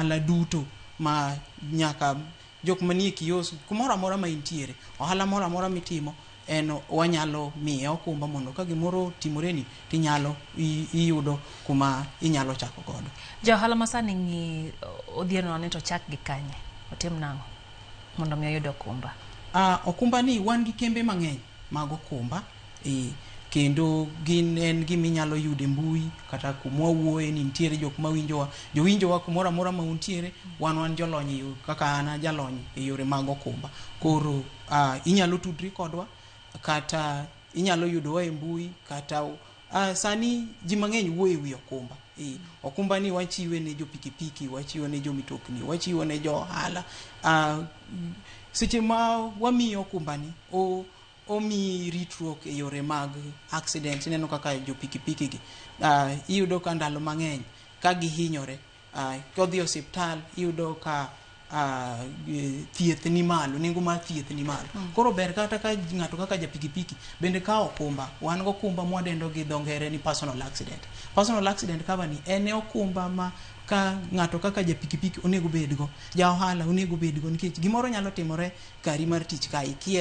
Ohala duto ma nyaka jok manie kiosk kumoro amora ma intiere, ohala moro amora mitimo en wanyalo miye okumba mondo ka gimoro otimoreni tinyalo iyudo kuma inyalo chako godo. Ja ohala ma sani ng'i odhieno ni to chak gi kanye? Otim nang'o mondo mi oyud okumba? Okumba ni wan gi kembe mang'eny mag okumba e, kendo gin en gima inyalo yudo e mbui kata kuma wawuoye ni nitiere jok mawinjowa jowinjowa kumoro amora ma untiere wan wan jolony e yo kaka an a jalony e yore mag okumba koro inyalo tudri kodwa kata inyalo yudowa e mbui kata sani ji mang'eny wuoyo e wi okumba e, okumba ni wachiwe ne jo pikipiki wachiwo ne jo mitokni wachiwo ne jo ohala seche ma wamiyo okumba ni o omiyi ritruok e yore mag accident ineno kaka jo pikipiki gi iyudo ka ndalo mang'eny ka gihinyore kodhi e osiptal iyudo ka thieth ni malo nengo mar thieth ni malo koro ber kata ka ng'ato kaka ja pikipiki bende kawo okumba wan gokumba mwadendo gi dho ngere ni personal accident personal accident cover ni en e okumba ma ka ng'ato kaka ja pikipiki onego bedgo ja ohala onego bedgo nikech gimoro nyalo timore kari mar tich ka ikia.